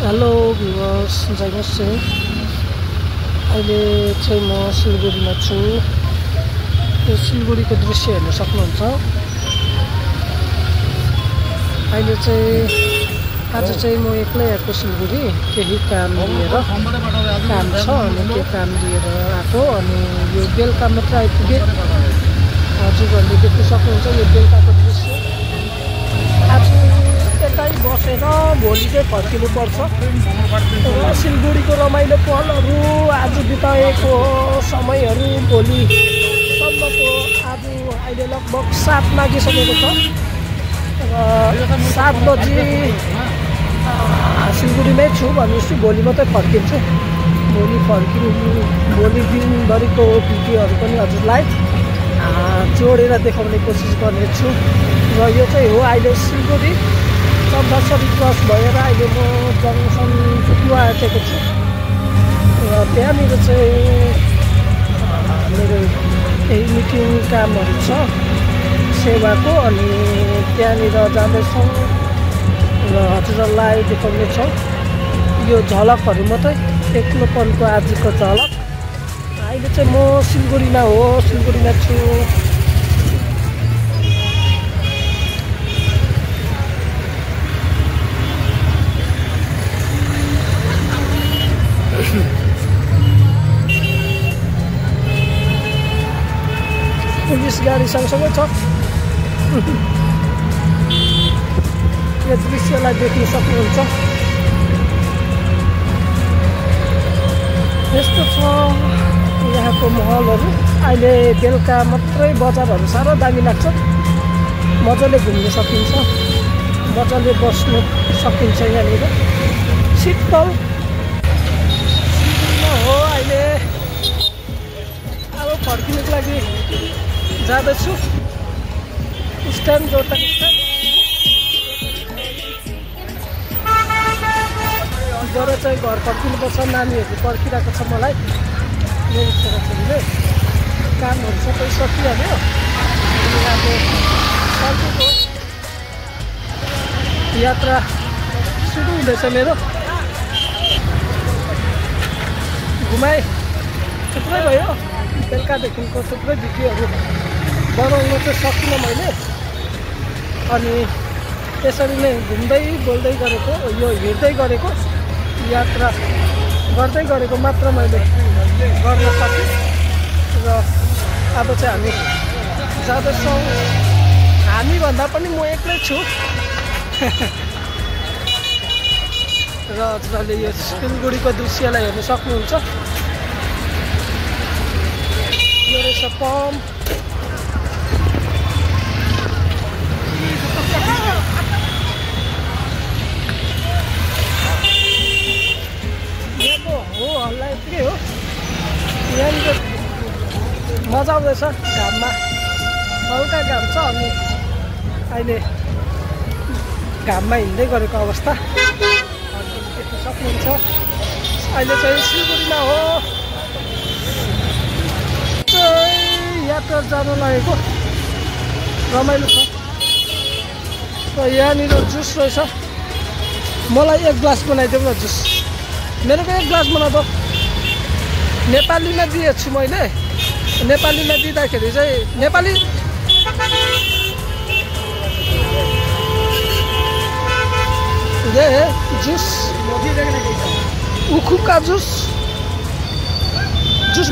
Hello viewers, जय मसिंह। अहिले चाहिँ म सिलगढीमा छु। यो सिलगढीको दृश्य हेर्न सक्नुहुन्छ। अहिले चाहिँ आज चाहिँ म एक्लै आएको सिलगढी, केही काम लिएर काम छ अनि त्यो काम लिएर आएको। अनि यो बेलुका मात्र आइपुगेँ। हजुरहरूले देख्न सक्नुहुन्छ यो बेलुकाको दृश्य। आज यतै बसेर भोलि चाहिँ फर्किनुपर्छ। सिलगढीको रमाइलो पलहरू, आज बिताएको समयहरू भोलिसम्मको आज अहिले लगभग 7 नागिसकेको छ र 7 बजी सिलगढीमै छु भनेपछि भोलि मात्रै फर्किन्छु। भोलि दिनभरिको भिडियोहरू पनि हजुरलाई जोडेर देखाउने कोसिस गर्नेछु। र यो चाहिँ हो अहिले सिलगढी चम्पासरी क्रस भएर अहिले म जङ्सन पुग्नु आँटेको छु। र त्यहाँनिर चाहिँ मेरो केही मिटिङ कामहरू छ सेवाको, अनि त्यहाँनिर जाँदैछौँ र हजुरहरूलाई देखाउनेछौँ। यो झलकहरू मात्रै, एक्लोपनको आजको झलक। अहिले चाहिँ म सिलगढीमा छु। पुलिस गाडी सँगसँगै छ। यो दृश्यलाई देख्न सक्नुहुन्छ। यस्तो छ यहाँको माहौलहरू। अहिले बेलुका मात्रै बजारहरू साह्रो दामी लाग्छ। मजाले घुम्न सकिन्छ, मजाले बस्नु सकिन्छ। यहाँनिर शीतल हो। अहिले अब फर्किनुको लागि जाँदैछु। स्ट्यान्ड जोड्दाको स्ट्यान्ड गएर चाहिँ घर फर्किनुपर्छ। नानीहरू पर्खिरहेको छ मलाई। मेरो छोराछोरीले कामहरू सबै सकिहाल्यो। अब फर्केको यात्रा सुरु हुँदैछ मेरो। घुमाइ थुप्रै भयो। बेलुकादेखिको थुप्रै भिडियोहरू बनाउन चाहिँ सकिनँ मैले। अनि त्यसरी नै घुम्दै बोल्दै गरेको, यो हिँड्दै गरेको, यात्रा गर्दै गरेको मात्र मैले गर्न सकेँ। र अब चाहिँ हामी जाँदैछौँ। हामी भन्दा पनि म एक्लै छु। र हजुरहरूले यो सिलगढीको दृश्यलाई हेर्न सक्नुहुन्छ। यो रहेछ पम्प। यहाँको हो हल्ला यत्तिकै हो। यहाँनिर मजा आउँदैछ घाममा। हल्का घाम छ अनि अहिले घाममा हिँड्दै गरेको अवस्था देख्न सक्नुहुन्छ। अहिले चाहिँ सिलगढीमा हो यात्रा जान लागेको। रमाइलो छ। र यहाँनिर जुस रहेछ। मलाई 1 ग्लास बनाइदेऊ न जुस। मेरो पनि 1 ग्लास बनाउँदो। नेपालीमा दिएछु मैले। नेपालीमा दिँदाखेरि चाहिँ नेपाली जुस, उखुका जुस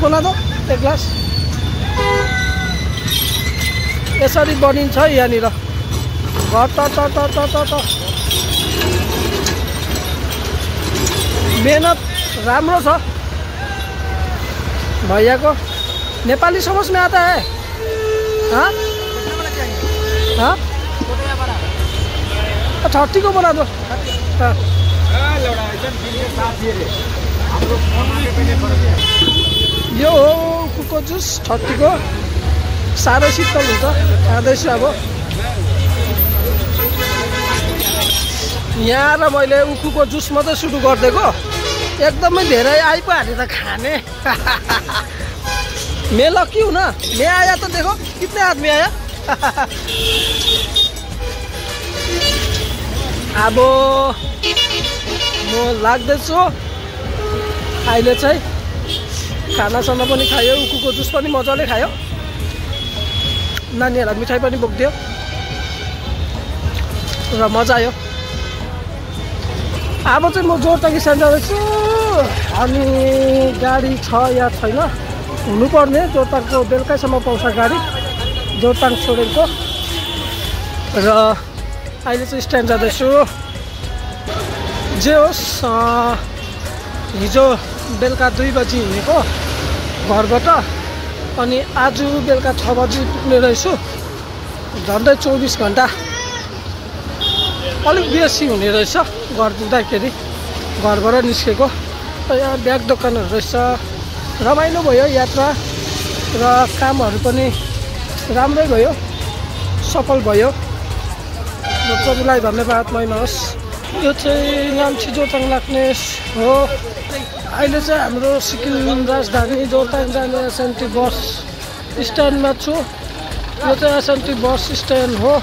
बनाउँदो 1 ग्लास। यसरी बनिन्छ यहाँनिर। मेहनत राम्रो छ भैयाको। नेपाली समझ में आता है? हाँ हाँ 30 को बना दो। हाँ यो हो उखुको जुस 30 को। साह्रै शीतल हुन्छ। खाँदैछु अब। यहाँ र मैले उखुको जुस मात्रै सुरु गरिदिएको। एकदमै धेरै आइपुहाल्यो त खाने। मैं लकी हूँ ना। मैं आया तो देखो कितने आदमी आया। अब म लाग्दैछु। अहिले चाहिँ खानासाना पनि खायो, उखुको जुस पनि मजाले खायो, नानीहरूलाई मिठाई पनि बोकिदियो र मजा आयो। अब चाहिँ म जोरथाङ स्ट्यान्ड जाँदैछु अनि गाडी छ या छैन हुनुपर्ने, जोरथाङको बेलुकैसम्म पाउँछ गाडी जोरथाङ छोडेको। र अहिले चाहिँ स्ट्यान्ड जाँदैछु। जे होस् हिजो बेलुका 2 बजी हिँडेको घरबाट अनि आज बेलुका 6 बजी पुग्ने रहेछु। झन्डै 24 घन्टा अलिक बेसी हुने रहेछ घर पुग्दाखेरि, घरबाट निस्केको। यहाँ ब्याग दोकानहरू रहेछ, रमाइलो भयो यात्रा र कामहरू पनि राम्रै भयो, सफल भयो। र प्रभुलाई धन्यवाद महिमा होस्। यो चाहिँ नाम्ची जोरथाङ लाग्ने हो। अहिले चाहिँ हाम्रो सिक्किम राजधानी जोरथाङ जाने एसएनटी बस स्ट्यान्डमा छु। यो चाहिँ एसएनटी बस स्ट्यान्ड हो।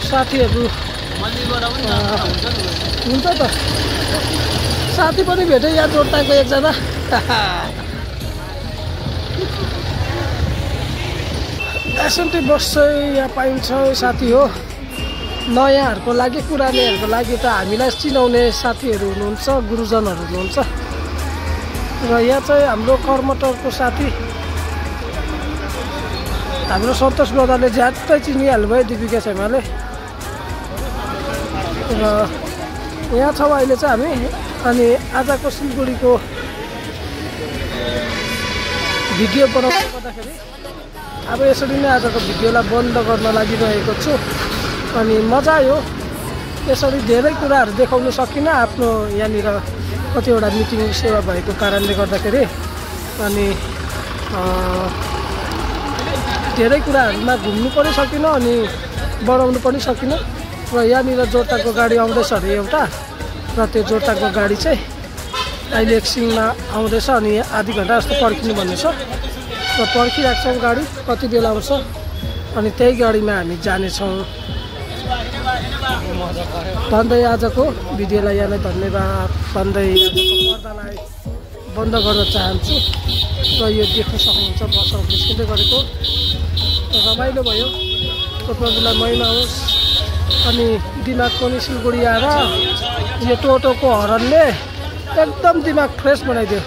साथीहरू हुन्छ त, साथी पनि भेटेँ यहाँ जोरथाङको एकजना। एसएनटी बस चाहिँ यहाँ पाइन्छ साथी हो। नयाँहरूको लागि, पुरानैहरूको लागि त हामीलाई चिनाउने साथीहरू हुनुहुन्छ, गुरुजनहरू हुनुहुन्छ। र यहाँ चाहिँ हाम्रो कर्मटरको साथी हाम्रो सन्तोष ब्रदरले ज्यादै चिनिहाल्नु भयो, दिपिका शर्माले। र यहाँ छौँ अहिले चाहिँ हामी। अनि आजको सिलगढीको भिडियो बनाउनु पर्दाखेरि अब यसरी नै आजको भिडियोलाई बन्द गर्न लागिरहेको छु। अनि मजा आयो, यसरी धेरै कुराहरू देखाउन सकिनँ आफ्नो यहाँनिर कतिवटा मिटिङ सेवा भएको कारणले गर्दाखेरि। अनि धेरै कुराहरूमा घुम्नु पनि सकिनँ अनि बढाउनु पनि सकिनँ। र यहाँनिर जोरथाङको गाडी आउँदैछ अरे एउटा, र त्यो जोरथाङको गाडी चाहिँ अहिले एकछिनमा आउँदैछ अनि आधी घन्टा जस्तो पर्खिनु भन्ने छ। र पर्खिरहेको छौँ गाडी कति बेला आउँछ, अनि त्यही गाडीमा हामी जानेछौँ भन्दै आजको भिडियोलाई यहाँलाई धन्यवाद भन्दै पर्दालाई बन्द गर्न चाहन्छु। र यो देख्न सक्नुहुन्छ बसहरू निस्किँदै गरेको, रमाइलो भयो। प्रभुलाई महिमा होस्। अनि दिमाग पनि सिलगढी आएर यो टोटोको हरनले एकदम दिमाग फ्रेस बनाइदियो।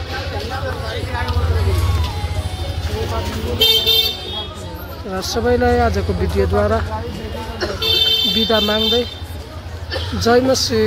र सबैलाई आजको भिडियोद्वारा बिदा माग्दै जय मसी।